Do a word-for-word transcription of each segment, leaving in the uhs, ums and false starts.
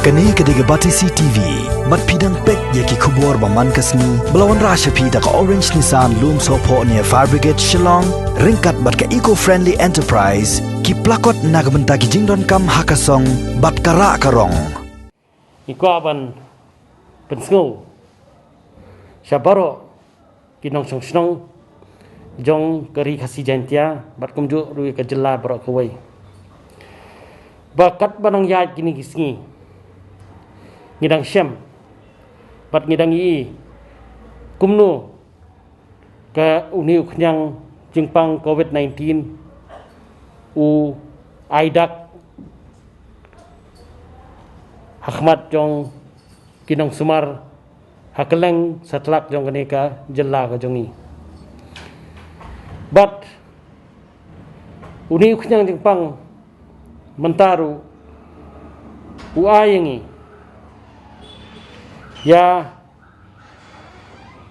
Kane ka dei ka Batesi T V. Bad phi dang peit ïa ki khubor ba man ka sngi ba la wanrah sha phi da ka Orange Nissan Lumsohphoh near Fire Brigade Shillong, ryngkat bad ka Eco Friendly Enterprise, ki plakot na ka bynta ki jingdonkam ha ka song bad ka rah ka rong. Ngi kwah ban pynsngew sha baroh ki nongshong shnong jong ka Ri Khasi Jaiñtia bad kumjuh ruh ïa ka jylla baroh kawei, ba katba nang ïaid kine ki sngi, ngi dang shem bad ngi dang ïohi kumno ka une u khñiang jingpang covid nineteen u ai dak ha khmat jong ki nongsumar ha kylleng satlak jong kane ka jylla ka jong ngi. Bad une u khñiang jingpang mynta ruh u ai ïa ngi ïa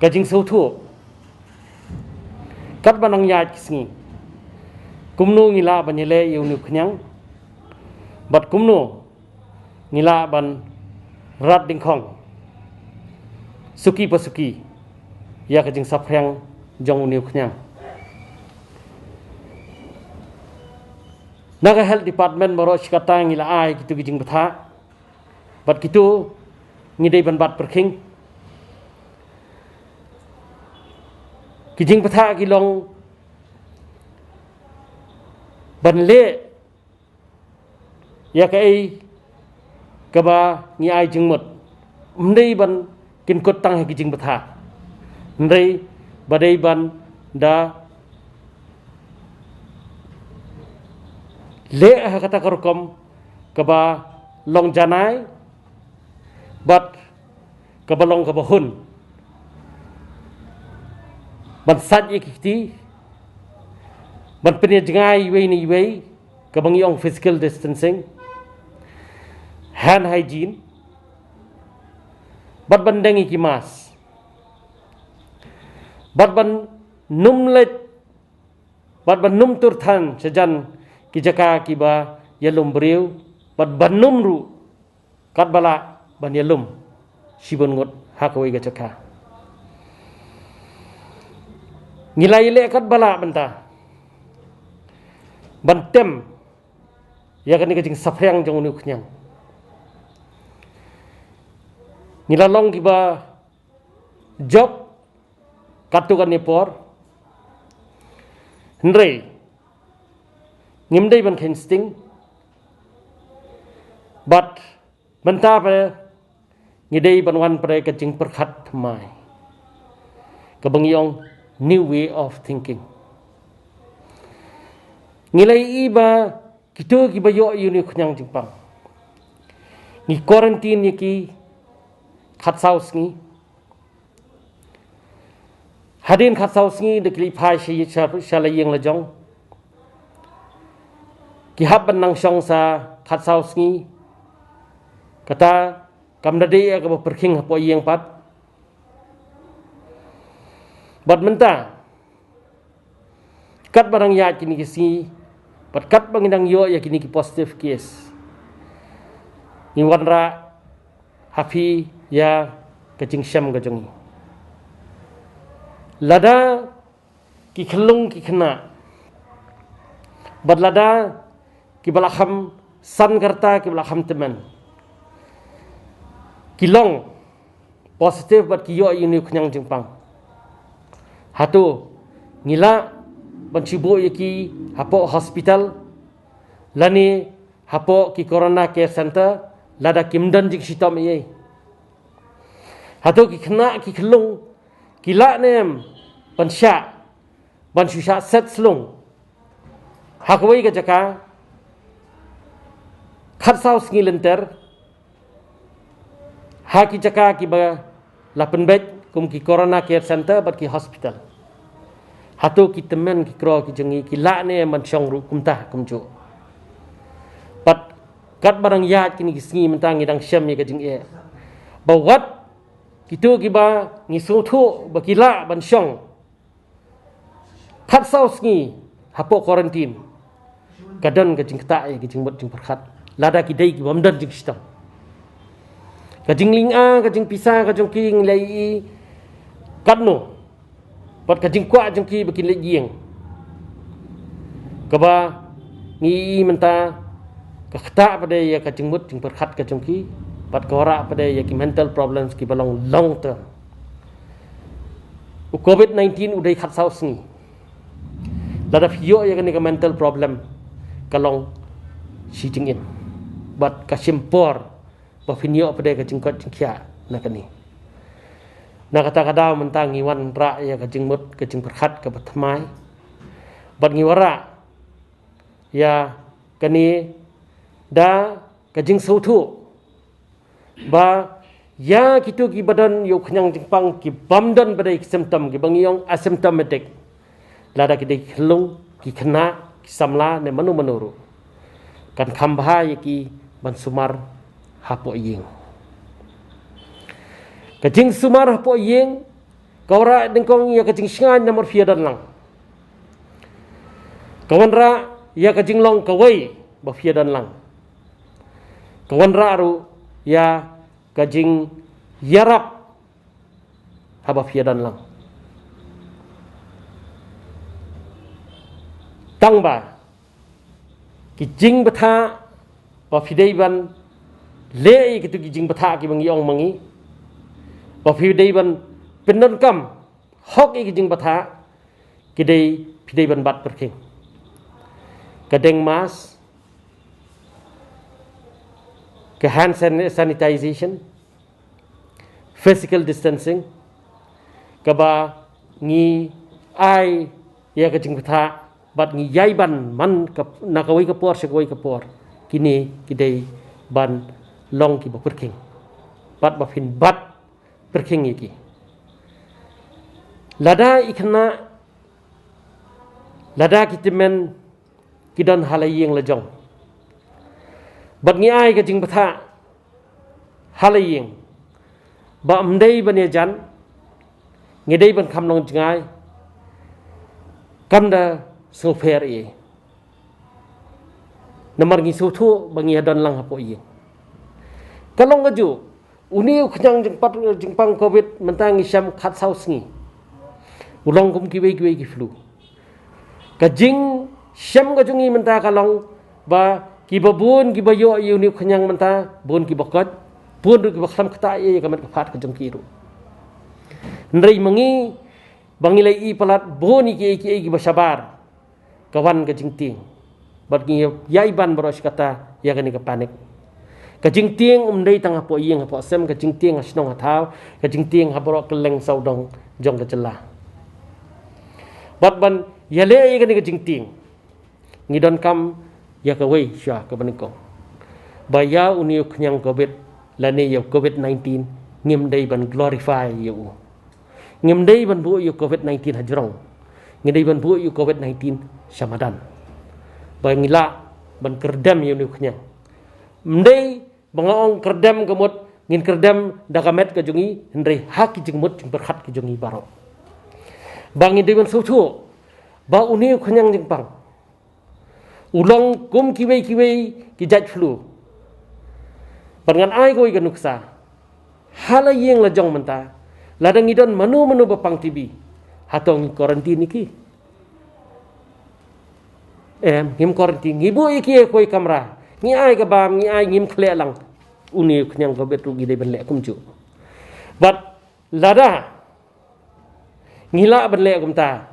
ka jingsngewthuh katba nang ïaid ki sngi, kumno ngi lah ban ïaleh ïa une u khñiang bad kumno ngi lah ban rat dyngkhong suki pa suki ïa ka jingsaphriang jong une u khñiang. Na ka Health Department baroh shi katta ngi la ai kito ki jingbthah, bad kito ngi dei ban bat pyrkhing. Ki jingbthah ki long ban leh ïa kaei kaba ngi ai jingmut. Ym dei ban kynkut tang ha ki jingbthah, hynrei ba dei ban da leh ha kata ka rukom kaba long janai bad kaba long kaba hun, ban sait ïa ki kti, ban pynïajngai iwei na iwei, kaba ngi ong physical distancing, hand hygiene, bad ban deng ïa ki mask, bad ban ym leit, bad ban ym tur than shajan ki jaka kiba ïalum briew, bad ban ym ruh katba lah ban ïalum shibun ngut ha kawei ka jaka. Ngi la ïaleh katba lah mynta ban tem ïa kane ka jingsaphriang jong une u khñiang. Ngi la long kiba jop katto katne por, hynrei ngim dei ban kheiñ sting. Bad mynta pat ngi dei ban wan pat ka jingpyrkhat thymmai, kaba ngi ong new way of thinking. Ngi la ïohi ba kito kiba ïoh ïa une u khñiang jingpang, ngi quarantine ïa ki khatsaw sngi. Hadien khatsaw sngi da ki leit phai sha, sha, sha la ïing la jong. Ki hap ban nang shong sa khatsaw sngi. Kata kam da dei ïa kaba pyrkhing hapoh ïing pat. Bad mynta, katba nang ïaid kine ki sngi, bad katba ngi nang ïoh ïa kine ki positive case, ngi wanrah ha phi ïa ka jingshem ka jong ngi. Lada ki khyllung ki khynnah, bad lada kiba la kham san ka rta, kiba la kham tymmen, ki long positive bad ki ïoh ïa une u khñiang jingpang, hato ngi lah ban shu buh ïa ki hapoh hospital lane hapoh ki Corona Care Center lada kim don jingshitom ei ei? Hato ki khynnah ki khyllung ki lah ne em ban shah, ban shu shah set slung ha kawei ka jaka khatsaw sngi lynter ha ki jaka kiba la pynbeit kum ki Corona Care Center bad ki hospital? Hato ki tymmen ki kro ki jong ngi ki lah ne em ban shong ruh kumta kumjuh? Bad katba nang ïaid kine ki sngi mynta ngi dang shem ïa ka jingeh ba wat kito kiba ngi sngewthuh ba ki lah ban shong khatsaw sngi hapoh quarantine, ka don ka jingktah ïa ka jingmut jingpyrkhat lada ki dei kibym don jingshitom. Ka jinglynga, ka jingpisa, ka jong ki ngi la ïohi katno. Bad ka jingkwah jong ki ba kin leit ïing. Kaba ngi ïohi mynta ka ktah pat de ïa ka jingmut jingpyrkhat ka jong ki. Bad ka wanrah pat de ïa ki mental problems kiba long long term. U covid nineteen u dei khatsaw sngi. Lada phi ïoh ïa kane ka mental problem ka long shi jingim. Bad ka shim por ba phin ïoh pat de ka jingkoit jingkhiah na kane. Na kata ka daw mynta ngi wanrah ïa ka jingmut ka jingpyrkhat kaba thymmai. Bad ngi wanrah ïa kane da ka jingsngewthuh ba ïa kito kiba don ïa u khñiang jingpang ki bym don pat de ki symptom kiba ngi ong asymptomatic. Lada ki dei ki khyllung, ki khynnah, ki samla ne mano mano ruh, kan kham bha ïa ki ban sumar hapoh ïing. Ka jingsumar hapoh ïing ka wanrah nyngkong ïa ka jingshngaiñ namar phi ïa don lang. Ka wanrah ïa ka jinglong kawei ba phi ïa don lang. Ka wanrah ruh ïa ka jingïarap haba phi ïa don lang. Tang ba ki jingbthah ba phi dei ban leh ïa kito ki jingbthah kiba ngi ong ma ngi, ba phi dei ban pyndonkam hok ïa ki jingbthah, ki dei, phi dei ban bat pyrkhing. Ka deng mask, ka hand san-, sanitization, physical distancing, kaba ngi ai ïa ka jingbthah bad ngi ïai ban man ka, na kawei ka por sha kawei ka por. Kine ki dei ban long kiba pyrkhing bad ba phin bat pyrkhing ïa ki. Lada i khynnah, lada ki tymmen ki don ha la ïing la jong, bad ngi ai ka jingbthah ha la ïing ba ym dei ban ïajan, ngi dei ban kham long jngai, kam da sngewpher ei. Namar ngi sngewthuh ba ngi ïa don lang hapoh ïing. Ka long kajuh, une u khñiang jingpat, jingpang covid mynta ngi shem khatsaw sngi. U long kum kiwei kiwei ki flu. Ka jingshem ka jong ngi mynta ka long ba kiba bun kiba ïoh ïa une u khñiang mynta bun kiba koit, bun ruh kiba khlem ktah ïa ka met ka phad ka jong ki ruh. Hynrei ma ngi ba ngi la ïohi palat bun ïa kiei kiei kiba shabar, ka wan ka jingtieng. Bad ngi ïai ban baroh shi katta ïa kane ka panic. Ka jingtieng ym dei tang hapoh ïing hapoh sem, ka jingtieng ha shnong ha thaw, ka jingtieng ha baroh kylleng sawdong jong ka jylla. Bad ban ïaleh ïa kane ka jingtieng, ngi donkam ïa kawei shuwa kaba nyngkong, ba ïa une u khñiang covid lane ïa u covid nineteen ngim dei ban glorify ïa u. Ngim dei ban buh ïa u covid nineteen hajrong. Ngi dei ban buh ïa u covid nineteen sha madan, ba ngi lah ban kyrdem ïa une u khñiang. Ym dei ba nga ong kyrdem ka mut ngin kyrdem da ka met ka jong ngi, hynrei ha ki jingmut jingpyrkhat ki jong ngi baroh. Ba ngi dei ban sngewthuh ba une u khñiang jingpang u long kum kiwei kiwei ki jait flu. Bad ngan ai kawei ka nuksa. Ha la ïing la jong mynta, lada ngi don mano mano ba pang T B, hato ngi quarantine ïa ki? Em, ngim quarantine, ngi buh ïa ki ha kawei kamra, ngi ai ka bam, ngi ai, ngim khleh lang. Une u khñiang covid ruh ngi dei ban leh kumjuh. Bad lada ngi lah ban leh kumta,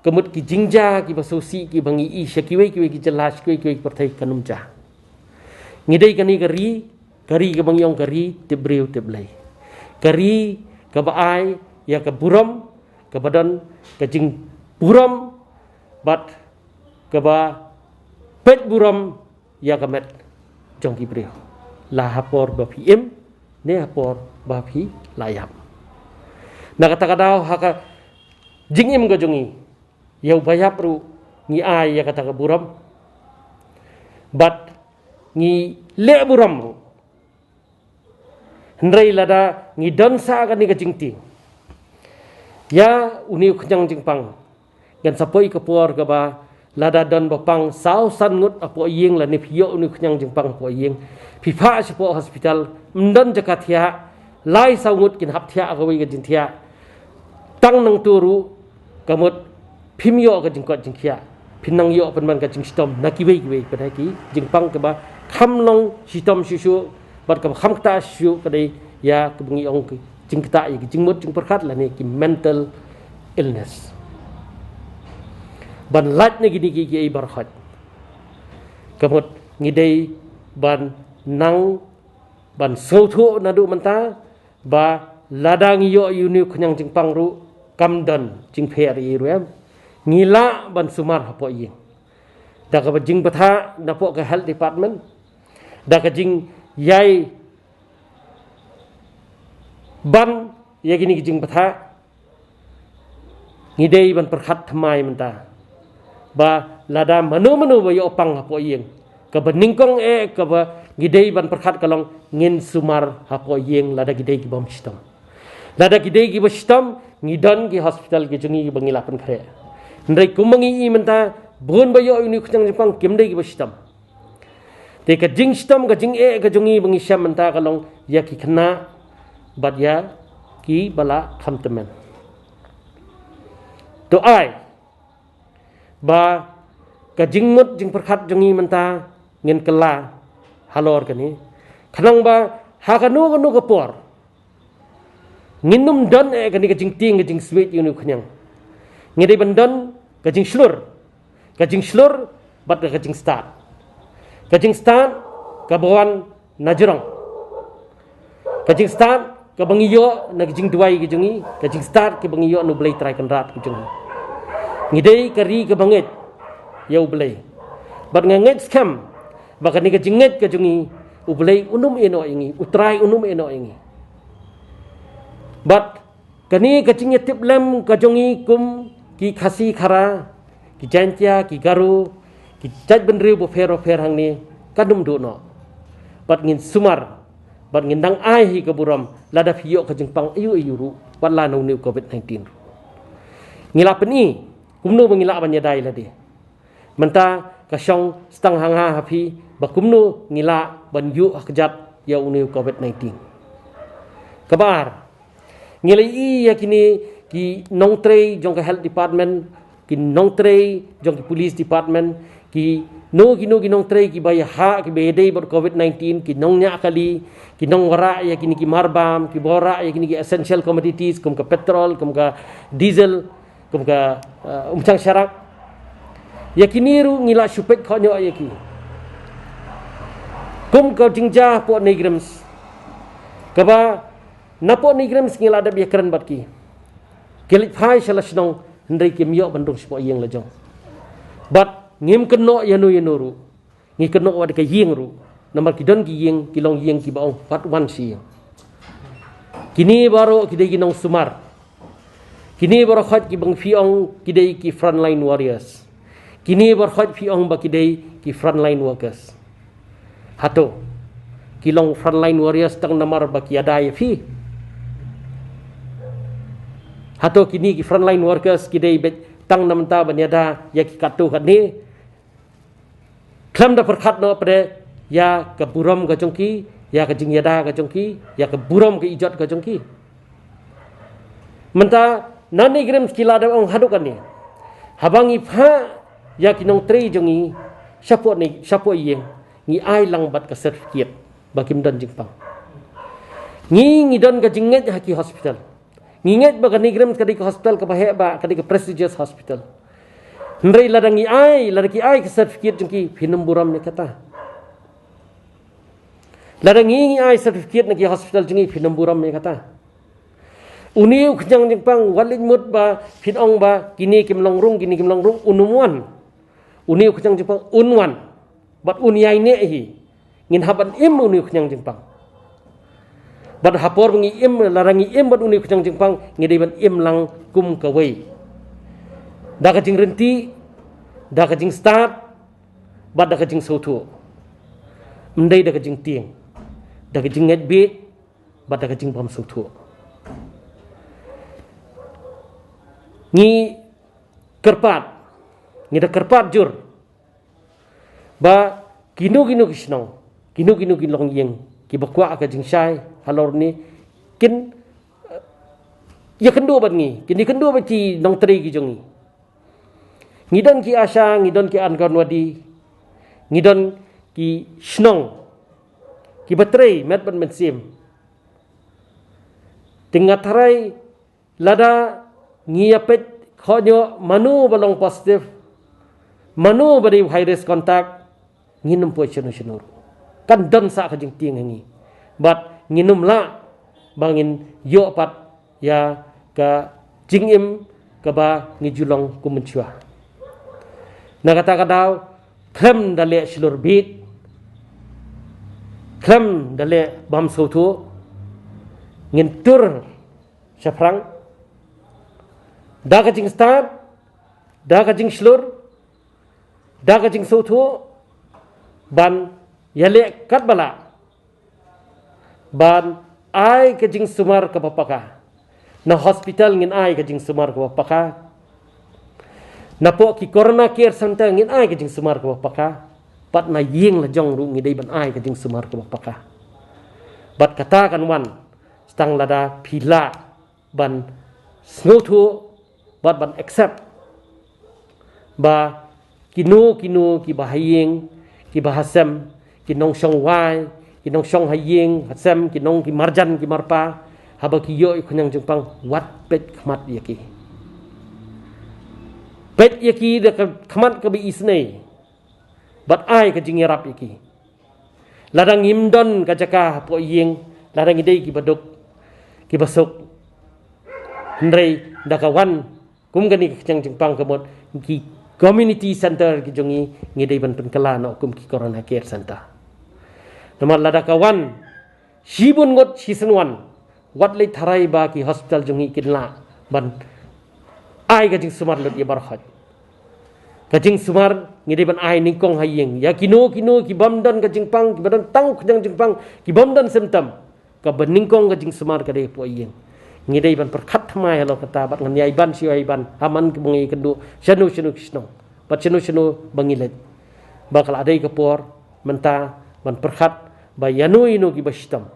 ka mut ki jingjia kiba sngewsih kiba ngi ïohi sha kiwei kiwei ki jylla, sha kiwei kiwei ki pyrthei, kan ym jia. Ngi dei kane ka ri, ka ri kaba ngi ong ka ri tip briew tip Blei. Ka ri kaba ai ïa ka burom, kaba don ka jingburom bad kaba peit burom ïa ka met jong ki briew, la ha por ba phi im ne ha por ba phi la ïap. Na kata ka daw, ha ka jingim ka jong ngi, ïa uba ïap ruh ngi ai ïa kata ka burom, bad ngi leh burom ruh. Hynrei lada ngi don sa kane ka jingtieng ïa une u khñiang jingpang, ngan sa poi ka por kaba Lada don ba pang saw san ngut hapoh ïing lane phi ïoh une u khñiang jingpang hapoh ïing, phi phah shapoh hospital, ym don jaka thiah, lai saw ngut kin hap thiah ha kawei ka jingthiah. Tang nangta ruh, ka mut phim ïoh ka jingkoit jingkhiah, phin nang ïoh pynban ka jingshitom na kiwei kiwei pat ki jingpang kiba kham long shitom shuh shuh, bad kaba kham ktah shuh shuh ka dei ïa kaba ngi ong ki jingktah ïa ki jingmut jingpyrkhat lane ki mental illness. Ban lait na kine ki, ki ei baroh, ka mut ngi dei ban nang, ban sngewthuh naduh mynta ba lada ngi ïoh ïa une u khñiang jingpang ruh, kam don jingpher ei ruh em. Ngi lah ban sumar hapoh ïing da kaba jingbthah napoh ka health department, da ka jingïai ban ïa kine ki jingbthah. Ngi dei ban pyrkhat thymmai mynta ba lada mano mano ba ïoh pang hapoh ïing, kaba nyngkong eh kaba ngi dei ban pyrkhat ka long ngin sumar hapoh ïing lada ki dei ki bym shitom. Lada ki dei kiba shitom, ngi don ki hospital ki jong ngi ba ngi la pynkhreh. Hynrei kumba ngi i mynta, bun ba ïoh une u khñiang jingpang kim dei kiba shitom. Te ka jingshitom, ka jingeh ka jong ngi ba ngi shem mynta ka long ïa ki khynnah bad ïa kiba la kham tymmen. To ai ba ka jingmut jingpyrkhat jong ngi mynta ngin kylla halor kane, khnang ba ha kano kano ka por ngin ym don eh kane ka jingtieng ka jingsmiej ïa une u khñiang. Ngi dei ban don ka jingshlur, ka jingshlur bad ka jingstad. Ka jingstad kaba wan na jrong, ka jingstad kaba ngi ïoh na ka jingduwai ka jong ngi, ka jingstad kaba ngi ïoh na U Blei Trai Kynrad ka jong ngi. Ngi dei ka ri kaba ngeit ïa U Blei, bad nga ngeit skhem ba kane ka jingngeit ka jong ngi, U Blei un ym ïehnoh ïa ngi, U Trai un ym ïehnoh ïa ngi. Bad kane ka jingïatiplem ka jong ngi kum ki Khasi Khara, ki Jaiñtia, ki Garo, ki jaitbynriew bapher bapher hangne, kan ym duh noh. Bad ngin sumar, bad ngin dang ai hi ka burom lada phi ïoh ka jingpang aïu aïu ruh, wat la na une u covid nineteen ruh. Ngi la pyni kumno ba ngi lah ban ïada ïalade. Mynta ka shong stang hangha ha phi ba kumno ngi lah ban ïuh ha kjat ïa une u covid nineteen. Kaba ar, ngi la ïohi ïa kine ki nongtrei jong ka health department, ki nongtrei jong ki police department, kino kino ki nongtrei kiba ïahap, kiba ïadei bad covid nineteen, ki nongñiah kali, ki nongwanrah ïa kine ki marbam, kiba wanrah ïa kine ki essential commodities kum ka petrol, kum ka diesel, kum ka, uh, umchang sharak. Ïa kine ruh ngi la shu peit khot noh ïa ki. Kum ka jingjia hapoh NEIGRIHMS, kaba napoh NEIGRIHMS ngi la dep ïakren bad ki. Ki leit phai sha la shnong, hynrei kim ïoh ban rung shapoh ïing la jong. Bad ngim kynnoh ïano ïano ruh. Ngi kynnoh wat ka ïing ruh. Namar ki don ki ïing, ki long ïing kiba ong wat wan shi ïing. Kine baroh ki dei ki nongsumar. Kine baroh khot kiba phi ong ki dei ki frontline warriors. Kine baroh khot phi ong ba ki dei ki frontline workers. Hato ki long frontline warriors tang namar ba ki ïada ïa phi? Hato kine ki frontline workers ki dei beit tang namar ban ïada ïa ki katto katne? Khlem da pyrkhat noh pat ïa ka burom ka jong ki, ïa ka jingïada ka jong ki, ïa ka burom ka ijot ka jong ki. Mynta na NEIGRIHMS ki la dep ong haduh kane, haba ngi phah ïa ki nongtrei jong ngi shapoh ne, shapoh ïing, ngi ai lang bad ka certificate ba kim don jingpang. Ngi, ngi don ka jingngeit ha ki hospital. Ngi ngeit ba ka NEIGRIHMS ka dei ka hospital kaba heh, ba ka dei ka prestigious hospital. Hynrei lada ngi ai, lada ki ai ka certificate jong ki, phin ym burom ïa kata. Lada ngi, ngi ai certificate na ki hospital jong ngi, phin ym burom ïa kata. Une u khñiang jingpang, wat leit mut ba phin ong ba kine kim long rung, kine kim long rung, un ym wan. Une u khñiang jingpang un wan bad un ïaineh hi. Ngin hap ban im une u khñiang jingpang. Bad ha por ba ngi im, lada ngi im bad une u khñiang jingpang, ngi dei ban im lang kum kawei, da ka jingryntih, da ka jingstad, bad da ka jingsngewthuh. Ym dei da ka jingtieng, da ka jingngeit bieit, bad da ka jingbymsngewthuh. Ngi kyrpad, Ngi da kyrpad jur ba kino kino ki shnong, kino kino ki longïing kiba kwah ka jingshai halor ni, kin, eh, ïakynduh bad ngi, kin ïakynduh bad ki nongtrei ki jong ngi. Ngi don ki ASHA, ngi don ki Anganwadi, ngi don ki shnong kiba trei met bad mynsiem. Te nga tharai lada ngi ïa peit khyndiat mano ba long positive, mano ba dei high risk contact, ngin ym poi shano shano ruh. Kan don sa ka jingtieng ha ngi. Bad ngin ym lah ba ngin ïoh pat ïa ka jingim kaba ngi ju long kum mynshuwa. Na kata ka daw, khlem da leh shlur bit, khlem da leh bam sngewthuh, ngin tur shaphrang da ka jingstad, da ka jingshlur, da ka jingsngewthuh, ban ïaleh katba lah ban ai ka jingsumar kaba paka. Na hospital ngin ai ka jingsumar kaba paka. Napoh ki Corona Care Center ngin ai ka jingsumar kaba paka. Bad na ïing la jong ruh ngi dei ban ai ka jingsumar kaba paka. Bad kata kan wan tang lada phi lah ban sngewthuh bad ban accept ba kino kino kiba ha ïing, kiba ha sem, ki nongshong wai, ki nongshong ha ïing ha sem, ki nong ki marjan ki marpa, haba ki ïoh ïa u khñiang jingpang, wat peit khmat ïa ki. Peit ïa ki da ka khmat kaba isynei bad ai ka jingïarap ïa ki. Lada ngim don ka jaka hapoh ïing, lada ngi dei kiba duk, kiba suk, hynrei da ka wan kum kane ka khñiang jingpang ka mut ki community center ki jong ngi, ngi dei ban pynkylla noh kum ki Corona Care Center. Namar lada ka wan shibun ngut shisien wan, wat leit tharai ba ki hospital jong ngi kin lah ban ai ka jingsumar lut ïa baroh. Ka jingsumar ngi dei ban ai nyngkong ha ïing. Ïa kino kino kibym don ka jingpang, kiba don tang u khñiang jingpang, kibym don symptom, kaba nyngkong ka jingsumar ka dei hapoh ïing. Ngi dei ban pyrkhat thymmai halor kata bad ngan ïai ban shu ïai ban ha man kiba ngi ïakynduh shano shano ki shnong bad shano shano ba ngi leit. Ba ka la dei ka por mynta ban pyrkhat ba ïano ïano kiba shitom.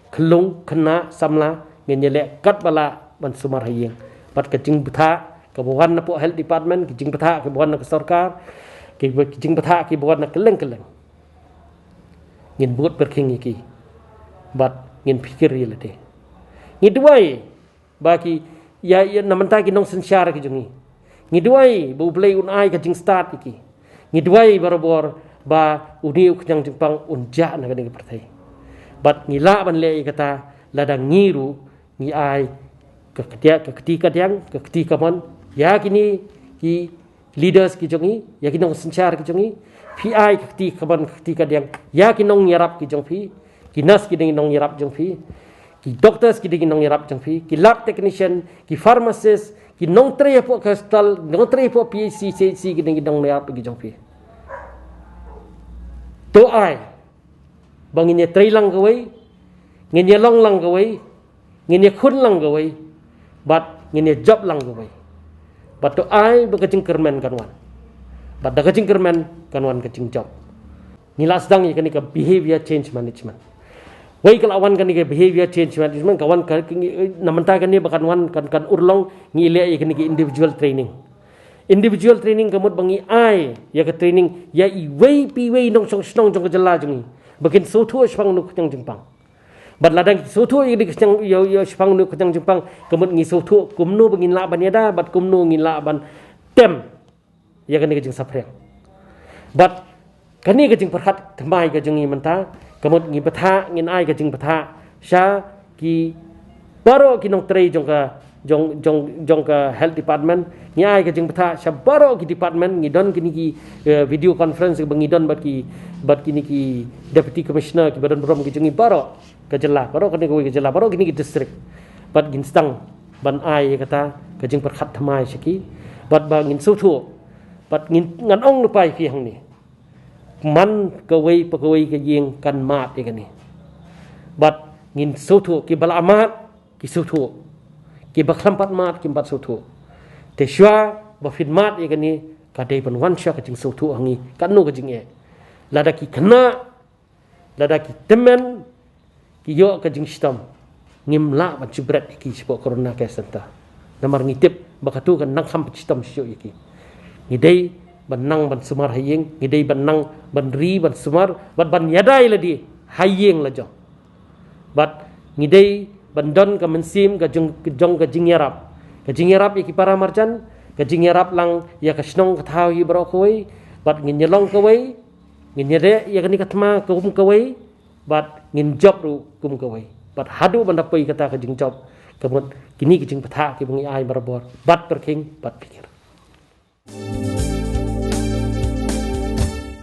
Khyllung, khynnah, samla, ngin ïaleh katba lah ban sumar ha ïing. Bad ka jingbthah kaba wan napoh health department, ka jingbthah kaba wan na ka sorkar, ka jingbthah kaba wan na kylleng kylleng, ngin bud pyrkhing ïa ki bad ngin phikir ïa lade. Ngi duwai ba ki, ïa, ïa na mynta ki nongsynshar ki jong ngi, ngi duwai ba U Blei un ai ka jingstad ïa ki. Ngi duwai barabor ba une u khñiang jingpang un jah na kane ka pyrthei. Bad ngi lah ban leh ïa kata lada ngi ruh ngi ai ka kti, ka kti kadiang, ka kti kamon ïa kine ki leaders ki jong ngi, ïa ki nongsynshar ki jong ngi. Phi ai ka kti kamon, ka kti kadiang ïa ki nongïarap ki jong phi. Ki nurse ki dei nongïarap jong phi, ki doctors ki dei nongïarap jong phi, ki lab technician, ki pharmacist, ki nongtrei hapoh hospital, nongtrei hapoh P H C, C H C ki dei nongïarap ki jong phi. To ai ba ngin ïatrei lang kawei, ngin ïalong lang kawei, ngin ïakhun lang kawei, bad ngin ïajop lang kawei. Bad to ai ba ka jingkyrmen kan wan. Bad da ka jingkyrmen kan wan ka jingjop. Ngi la sdang ïa kane ka behavior change management. Wei ka la wan kane ka behavior change management, ka wan ka, ka, na mynta kane ba kan wan kan, kan urlong, ngi leh ïa kane ka individual training. Individual training ka mut ba ngi ai ïa ka training ïa iwei pa iwei nongshong shnong jong ka jylla jong ngi ba kin sngewthuh shaphang une u khñiang jingpang. Bad lada ngi sngewthuh ïa kane ka khñiang, ïa, ïa shaphang une u khñiang jingpang, ka mut ngi sngewthuh kumno ba ngin lah ban ïada bad kumno ngin lah ban tem ïa kane ka jingsaphriang. Bad kane ka jingpyrkhat thymmai ka jong ngi mynta, ka mut ngi bthah, ngin ai ka jingbthah sha ki baroh ki nongtrei jong ka, jong, jong, jong ka health department. Ngi ai ka jingbthah sha baroh ki department, ngi don kine ki, eh, video conference ba ngi don bad ki, bad kine ki deputy commissioner kiba don burom ki jong ngi baroh ka jylla, baroh kane kawei ka jylla, baroh kine ki district. Bad ngin sdang ban ai ïa kata ka jingpyrkhat thymmai sha ki. Bad ba ngin sngewthuh. Bad ngin, ngan ong lypa ïa phi hangne, man kawei pa kawei ka ïing kan mad ïa kane. Bad ngin sngewthuh, kiba la mad ki sngewthuh, kiba khlem pat mad kim pat sngewthuh. Te shuwa ba phin mad ïa kane, Ka dei ban wan sha ka jingsngewthuh ha ngi, katno ka jingeh. Lada ki khynnah, lada ki tymmen, ki ïoh ka jingshitom, ngim lah ban shu bret ïa ki shapoh Corona Care Center. Namar ngi tip ba katu kan nang kham shitom shuh ïa ki. Ngi dei ban nang ban sumar ha ïing, ngi dei ban nang ban ri ban sumar, bad ban ïada ïa lade ha ïing la jong. Bad ngi dei ban don ka mynsiem ka jong, ka jong ka jingïarap. Ka jingïarap ïa ki para marjan, ka jingïarap lang ïa ka shnong ka thaw hi baroh kawei, bad ngin ïalong kawei, ngin ïadei ïa kane ka thma kum kawei, bad ngin jop ruh kum kawei. Bad haduh ban da poi kata ka jingjop, ka mut kine ki jingbatai kiba ngi ai barabor, bad pyrkhing, bad pyrkhing.